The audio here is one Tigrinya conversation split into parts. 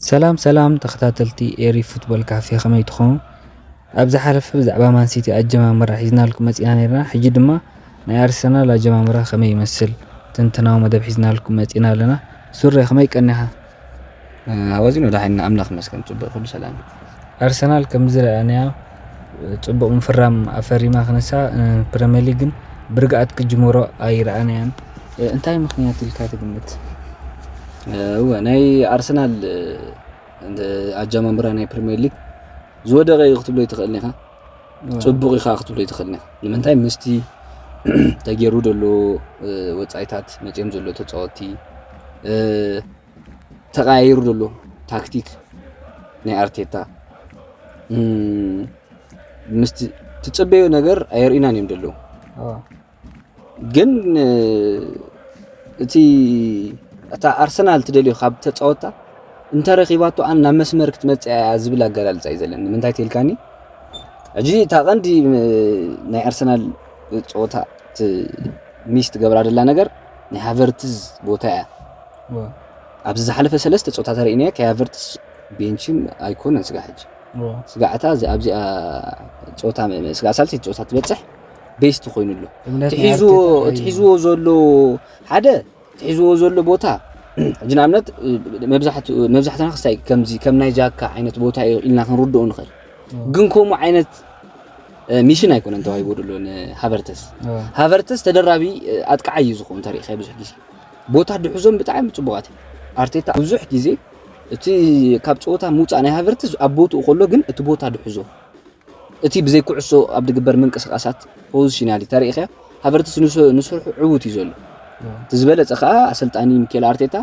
ሰላም ሰላም ተኸታተልቲ ኤሪ ፉትቦል ካፌ፣ ከመይ ትኾኑ? ኣብ ዝሓለፈ ብዛዕባ ማንሲቲ ኣጀማምራ ሒዝናልኩም መፂና ነይርና። ሕጂ ድማ ናይ ኣርሰናል ኣጀማምራ ከመይ ይመስል ትንተናዊ መደብ ሒዝናልኩም መፂና ኣለና። ሱሬ፣ ከመይ ቀኒኻ? ኣዋዚኖ ዳሓይና ኣምላኽ መስገን ጽቡቅ ኩሉ ሰላም። ኣርሰናል ከም ዝረኣናዮ ጽቡቕ ምፍራም ኣፈሪማ ክነሳ፣ ፕረምየር ሊግ ግን ብርግኣት ክጅምሮ ኣይረኣናያን። እንታይ ምኽንያት ኢልካ ትግምት? እወ ናይ ኣርሰናል ኣጀማምራ ናይ ፕሪሚየር ሊግ ዝወደቀ እዩ ክትብሎ ይትኽእል ኢኻ። ጽቡቅ ኢኻ ክትብሎ ይትኽእል ኢኻ። ንምንታይ ምስቲ ተገይሩ ዘሎ ወጻኢታት መጺኦም ዘሎ ተጻወቲ ተቐያይሩ ዘሎ ታክቲክ ናይ ኣርቴታ ምስቲ ትጽበዮ ነገር ኣየርእናን እዮም ዘለዉ። ግን እቲ እታ ኣርሰናል ትደልዮ ካብ ተጻወታ እንተረኺባቶ ኣን ናብ መስመር ክትመጽእ እያ ዝብል ኣገላልጻ እዩ ዘለኒ። ንምንታይ ትልካኒ? ሕጂ እታ ቀንዲ ናይ ኣርሰናል ጸወታ ሚስ ትገብራ ደላ ነገር ናይ ሃቨርትዝ ቦታ እያ። ኣብዚ ዝሓለፈ ሰለስተ ጸወታ ተርእናዮ ከይ ሃቨርትዝ ቤንችን ኣይኮነን ስጋ ሕጂ ስጋዕታ ኣብዚኣ ጸወታ ስጋ ሳልሰይቲ ጸወታ ትበጽሕ ቤስት ኮይኑ ኣሎ። እቲ ሒዝዎ ዘሎ ሓደ እቲ ሒዝዎ ዘሎ ቦታ ሕጂ ንኣብነት መብዛሕትና ክስታይ ከምዚ ከም ናይ ጃካ ዓይነት ቦታ እዩ ኢልና ክንርድኦ ንኽእል። ግን ከምኡ ዓይነት ሚሽን ኣይኮነን ተዋሂቦ ዘሎ ንሃቨርተስ። ሃቨርተስ ተደራቢ ኣጥቃዓይ እዩ ዝኸውን ተሪእካ ብዙሕ ግዜ ቦታ ድሕዞም ብጣዕሚ ጽቡቓት እዮም። ኣርቴታ ብዙሕ ግዜ እቲ ካብ ጸወታ ምውጻእ ናይ ሃቨርተስ ኣብ ቦትኡ ከሎ ግን እቲ ቦታ ድሕዞ እቲ ብዘይ ኩዕሶ ኣብ ድግበር ምንቅስቃሳት ፖዚሽናሊ ተሪእካ ሃቨርትስ ንስርሑ ዕውት እዩ ዘሎ። እቲ ዝበለጸ ከዓ ኣሰልጣኒ ሚኬል ኣርቴታ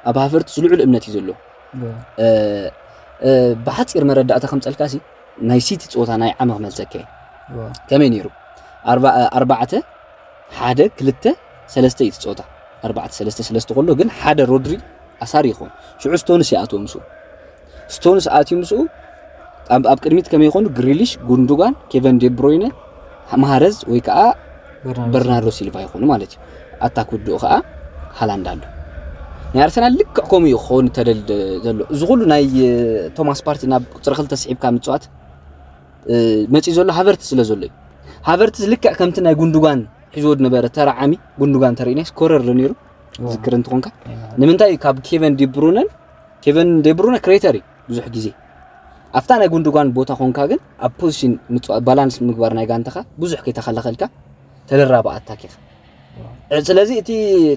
ኣብ ሃቨርትስ ልዑል እምነት እዩ ዘሎ። ብሓፂር መረዳእታ ከምፀልካ ሲ ናይ ሲቲ ፀወታ ናይ ዓመ ክመልሰካ ከመይ ነይሩ? ኣርባዕተ ሓደ ክልተ ሰለስተ እዩ እቲ ፀወታ። ኣርባዕተ ሰለስተ ሰለስተ ከሎ ግን ሓደ ሮድሪ ኣሳር ይኾን ሽዑ ስቶንስ ይኣትዎ ምስኡ። ስቶንስ ኣትዩ ምስኡ ኣብ ቅድሚት ከመይ ይኾኑ? ግሪሊሽ፣ ጉንዱጋን፣ ኬቨን ዴብሮይነ፣ ማሃረዝ ወይ ከዓ በርናርዶ ሲልቫ ይኾኑ ማለት እዩ። ኣታክ ውድኡ ከዓ ሃላንድ ኣሎ። ናይ ኣርሰናል ልክዕ ከምኡ እዩ ክኸውን ተደል ዘሎ። እዚ ኩሉ ናይ ቶማስ ፓርቲ ናብ ቁፅሪ ክልተ ስሒብካ ምፅዋት መፂ ዘሎ ሃቨርትስ ስለ ዘሎ እዩ። ሃቨርትስ ልክዕ ከምቲ ናይ ጉንዱጋን ሒዝዎ ዝነበረ ተራ ዓሚ ጉንዱጋን ተርእናስ ኮረር ዶ ነይሩ ዝክር እንትኾንካ ንምንታይ ካብ ኬቨን ዲብሩነን ኬቨን ዴብሩነ ክሬተር እዩ ብዙሕ ግዜ ኣብታ ናይ ጉንዱጋን ቦታ ኮንካ ግን ኣብ ፖዚሽን ባላንስ ምግባር ናይ ጋንታኻ ብዙሕ ከይተኸላኸልካ ተደራቢ ኣታክ ኢኻ። ስለዚ እቲ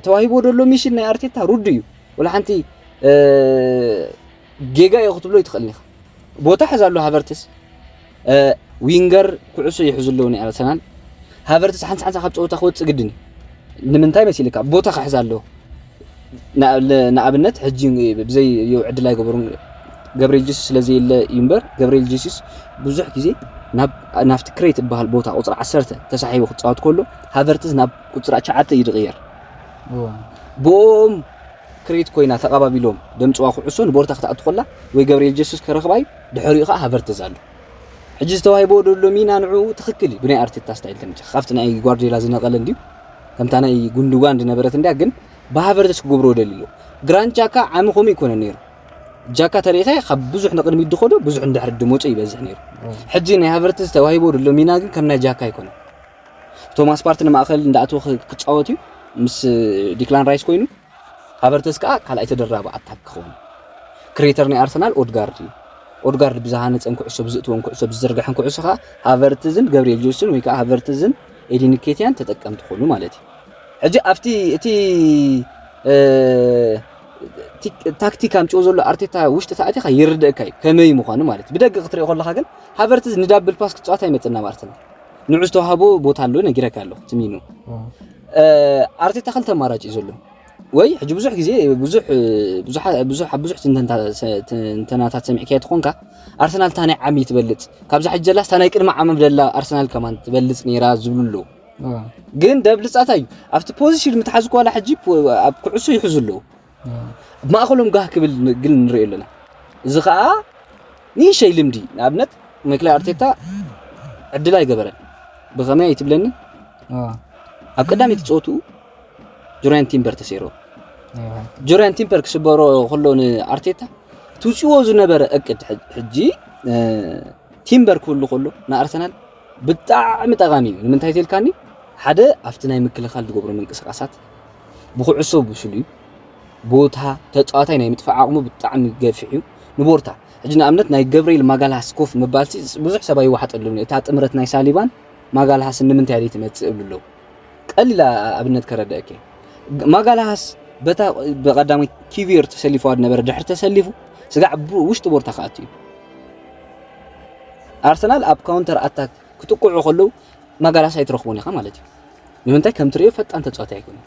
ተዋሂቦ ዘሎ ሚሽን ናይ ኣርቴታ ሩድ እዩ። ወላ ሓንቲ ጌጋ እዩ ክትብሎ ይትኽእል ኢኻ። ቦታ ሕዝ ኣሎ ሃቨርትስ ዊንገር ኩዕሶ ይሕዙ ኣለዉ ናይ ኣርሰናል። ሃቨርትስ ሓንሳ ሓንሳ ካብ ፀወታ ክወፅእ ግድን እዩ። ንምንታይ መሲልካ ቦታ ክሕዝ ኣለዎ። ንኣብነት ሕጂ ብዘይ የው ዕድል ኣይገበሩን ገብርኤል ጀሱስ ስለ ዘየለ እዩ እምበር ገብርኤል ጀሱስ ብዙሕ ግዜ ናብቲ ክሬት ዝበሃል ቦታ ቁፅሪ ዓሰርተ ተሳሒቡ ክፃወት ከሎ ሃቨርትስ ናብ ቁፅሪ ትሽዓተ እዩ ዝቕየር። ብኦም ክሬት ኮይና ተቐባቢሎም ደምፅዋ ኩዕሶ ንቦርታ ክትኣቱ ከላ ወይ ገብርኤል ጀሱስ ክረኽባ እዩ ድሕሪኡ ከዓ ሃቨርትዝ ኣሎ። ሕጂ ዝተዋሂቦ ዘሎ ሚና ንዑ ትኽክል እዩ ብናይ ኣርቴታ ስታይል ተመፂ ካብቲ ናይ ጓርዲዮላ ዝነቐለ እንድዩ ከምታ ናይ ጉንድዋን ዝነበረት እንድያ ግን ብሃቨርትዝ ክገብሮ ደሊሎ። ግራንድ ጃካ ዓሚ ከምኡ ይኮነ ነይሩ። ጃካ ተሪኢኻ ካብ ብዙሕ ንቕድሚት ድኸዶ ብዙሕ እንድሕር ድመፁ ይበዝሕ ነይሩ። ሕጂ ናይ ሃቨርትዝ ተዋሂቦ ዘሎ ሚና ግን ከም ናይ ጃካ ኣይኮነ። ቶማስ ፓርቲ ንማእኸል እንዳኣተወ ክፃወት እዩ ምስ ዲክላን ራይስ ኮይኑ ሃቨርትዝ ከዓ ካልኣይ ተደራቢ ኣታክ ክኸውን። ክሬተር ናይ ኣርሰናል ኦድጋርድ እዩ። ኦድጋርድ ብዝሃነፀን ኩዕሶ ብዝእትወን ኩዕሶ ብዝዘርግሐን ኩዕሶ ከዓ ሃቨርትዝን ገብርኤል ጆስን ወይ ከዓ ሃቨርትዝን ኤዲ ንኬትያን ተጠቀምቲ ኮኑ ማለት እዩ። ሕጂ ኣብቲ እቲ ታክቲክ ኣምፅኦ ዘሎ ኣርቴታ ውሽጢ ተኣቲኻ ይርደእካ እዩ ከመይ ምዃኑ ማለት እዩ። ብደገ ክትሪኦ ከለካ ግን ሃቨርትዝ ንዳብል ፓስ ክፃወት ኣይመፅን ናብ ኣርሰናል። ንዑ ዝተዋሃቦ ቦታ ኣሎ ነጊረካ ኣለኹ ትሚኑ ኣርቴታ ክልተ ኣማራጭ እዩ ዘሎ ወይ ሕጂ ብዙሕ ግዜ ብዙሕ ብዙሕ ብዙሕ ብዙሕ ትንተናታት ሰሚዕካዮ ትኾንካ ኣርሰናል እታ ናይ ዓሚ ትበልፅ ካብዛ ሕጂ ዘላስ እታ ናይ ቅድሚ ዓሚ ደላ ኣርሰናል ከማን ትበልፅ ነይራ ዝብሉ ኣለዉ። ግን ደብልፃታ እዩ ኣብቲ ፖዚሽን ምትሓዝ እኳ ዋላ ሕጂ ኣብ ኩዕሶ ይሕዙ ኣለዉ። ማእኸሎም ጋህ ክብል ግን ንሪኦ ኣለና። እዚ ከዓ ንእሽተይ ልምዲ ንኣብነት ማይክል ኣርቴታ ዕድል ኣይገበረን። ብኸመይ ኣይትብለኒ? ኣብ ቀዳመይቲ ፀወትኡ ጁርያን ቲምበር ተሰይርዎ። ጁርያን ቲምበር ክስበሮ ከሎ ንኣርቴታ ትውፅዎ ዝነበረ እቅድ ሕጂ ቲምበር ክህሉ ከሎ ንኣርሰናል ብጣዕሚ ጠቓሚ እዩ። ንምንታይ ተልካኒ ሓደ ኣብቲ ናይ ምክልኻል ዝገብሮ ምንቅስቃሳት ብኩዕሶ ብሱል እዩ። ቦታ ተፃዋታይ ናይ ምጥፋእ ዓቕሙ ብጣዕሚ ገፊሕ እዩ። ንቦርታ ሕጂ ንኣብነት ናይ ገብርኤል ማጋልሃስ ኮፍ ምባልሲ ብዙሕ ሰብ ኣይወሓጠሉን። እታ ጥምረት ናይ ሳሊባን ማጋልሃስን ንምንታይ ደይ ትመፅእ እብሉ ኣለዉ። ቀሊል ኣብነት ከረድአኪ። ማጋልሃስ በታ ብቐዳማይ ኪቪየር ተሰሊፉ ዝነበረ ድሕሪ ተሰሊፉ ስጋዕ ውሽጢ ቦርታ ክኣቱ እዩ። ኣርሰናል ኣብ ካውንተር ኣታክ ክጥቅዑ ከለዉ ማጋልሃስ ኣይትረኽቦን ኢኻ ማለት እዩ። ንምንታይ ከም ትሪኦ ፈጣን ተፃዋታይ ኣይኮነን።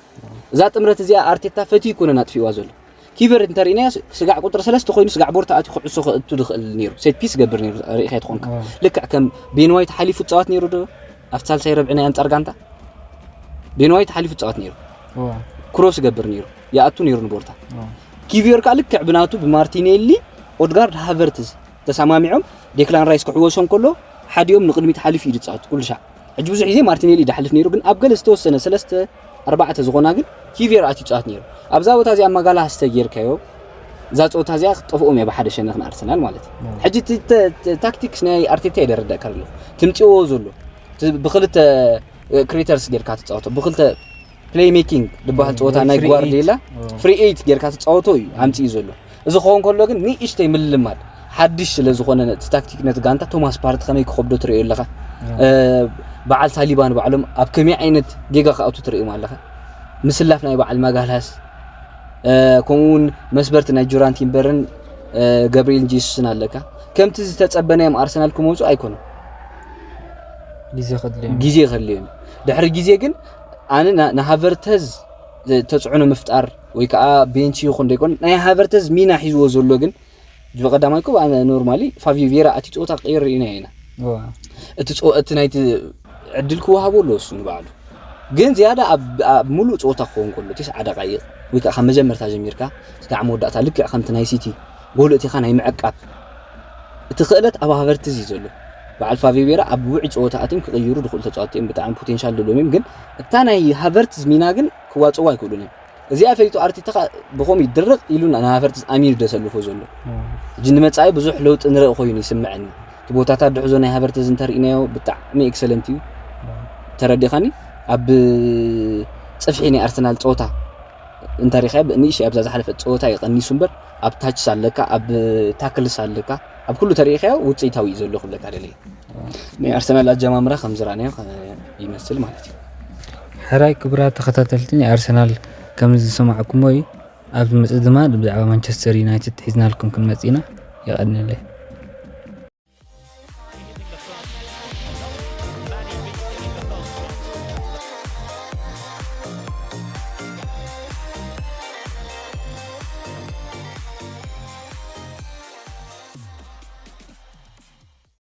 እዛ ጥምረት እዚኣ ኣርቴታ ፈትዩ ይኮነን ኣጥፊዋ ዘሎ። ኪቨር እንተሪእናዮ ስጋዕ ቁጥሪ ሰለስተ ኮይኑ ስጋዕ ቦርታ ኣትዩ ክዕሶ ክእቱ ዝኽእል ነይሩ። ሴት ፒስ ገብር ነይሩ ርኢኻ ትኾንካ። ልክዕ ከም ቤን ዋይት ሓሊፉ ፃወት ነይሩ ዶ ኣብቲ ሳልሳይ ረብዒ ናይ ኣንፃር ጋንታ ቤን ዋይት ሓሊፉ ፃወት ነይሩ። ክሮስ ገብር ነይሩ ይኣቱ ነይሩ ንቦርታ። ኪቪዮር ከዓ ልክዕ ብናቱ ብማርቲኔሊ ኦድጋርድ ሃቨርትዝ ተሰማሚዖም ዴክላን ራይስ ክሕወሶም ከሎ ሓዲኦም ንቅድሚት ሓሊፉ እዩ ዝፃወት ኩሉ ሻዕ። ሕጂ ብዙሕ ግዜ ማርቲኔሊ ይድሓልፍ ነይሩ ግን ኣብ ገለ ዝተወሰነ ሰለስተ ኣርባዕተ ዝኾና ግን ኪቪየር ኣትዩ ፃወት ነይሩ። ኣብዛ ቦታ እዚኣ ማጋልሃስ ተጌርካዮ እዛ ፀወታ እዚኣ ክጠፍኦም እያ ብሓደ ሸነኽ ንኣርሰናል ማለት እዩ። ሕጂ ታክቲክስ ናይ ኣርቴታ ይደረደእካ ኣለኹ። ትምፅዎ ዘሎ ብክልተ ክሬተርስ ጌርካ ትፃወቶ ብክልተ ፕሌይ ሜኪንግ ዝበሃል ፀወታ ናይ ጓርዲዮላ ፍሪ ኤይት ጌርካ ትፃወቶ እዩ ኣምፅኡ ዘሎ። እዚ ክኸውን ከሎ ግን ንእሽተይ ምልልማድ ሓድሽ ስለ ዝኾነ እቲ ታክቲክ ነቲ ጋንታ ቶማስ ፓርቲ ከመይ ክኸብዶ ትርእዮ ኣለኻ። በዓል ሳሊባ ንባዕሎም ኣብ ከመይ ዓይነት ጌጋ ክኣቱ ትርእዮም ኣለኻ። ምስላፍ ናይ በዓል ማጋልሃስ ከምኡ እውን መስበርቲ ናይ ጁራን ቲምበርን ገብርኤል ጄሱስን ኣለካ። ከምቲ ዝተፀበናዮም ኣርሰናል ክመፁ ኣይኮነን። ግዜ ከድልዮም ግዜ ከድልዮም ድሕሪ ግዜ ግን ኣነ ንሃቨርተዝ ተፅዕኖ ምፍጣር ወይ ከዓ ቤንች ይኹን ደይኮን ናይ ሃቨርተዝ ሚና ሒዝዎ ዘሎ ግን ብቀዳማይ ኮ ኖርማሊ ፋቪዮ ቬራ እቲ ፀወታ ቀይር ኢና ኢና እቲ ናይቲ ዕድል ክወሃቦ ኣሎ እሱ ንባዕሉ ግን ዝያዳ ኣብ ሙሉእ ፀወታ ክኸውን ከሎ ቴስዓ ደቃይቕ ወይ ከዓ ካብ መጀመርታ ጀሚርካ ስጋዕ መወዳእታ ልክዕ ከምቲ ናይ ሲቲ ጎል እቲኻ ናይ ምዕቃብ እቲ ክእለት ኣብ ሃቨርትዝ እዩ ዘሎ። በዓል ፋቪዮ ቬራ ኣብ ውዒ ፀወታ ኣትዮም ክቕይሩ ድኽእሉ ተፃወትቲ እዮም። ብጣዕሚ ፖቴንሻል ዘለዎም እዮም። ግን እታ ናይ ሃቨርትዝ ሚና ግን ክዋፅዋ ኣይክእሉን እዮም። እዚኣ ፈሊጡ ኣርቴታ ብኸምኡ ድርቕ ኢሉ ንሃቨርትዝ ኣሚኑ ደሰልፎ ዘሎ ሕጂ ንመፃኢ ብዙሕ ለውጢ ንርኢ ኮይኑ ይስምዐኒ። እቲ ቦታታት ድሕዞ ናይ ሃቨርትዝ እንተርኢናዮ ብጣዕሚ ኤክሰለንት እዩ። ተረዲኻኒ ኣብ ፅፍሒ ናይ ኣርሰናል ፀወታ እንተሪኻዮ ንእሽተይ ኣብዛ ዝሓለፈት ፀወታ ይቐኒሱ እምበር ኣብ ታችስ ኣለካ ኣብ ታክልስ ኣለካ ኣብ ኩሉ ተሪኢኻዮ ውፅኢታዊ እዩ ዘሎ ክብለካ ደለየ። ናይ ኣርሰናል ኣጀማምራ ከም ዝረኣናዮ ይመስል ማለት እዩ። ሕራይ ክቡራት ተኸታተልቲ ናይ ኣርሰናል ከም ዝሰማዕኩሞ እዩ። ኣብ ዝመፅእ ድማ ብዛዕባ ማንቸስተር ዩናይትድ ሒዝናልኩም ክንመፅእ ኢና። የቐንለይ።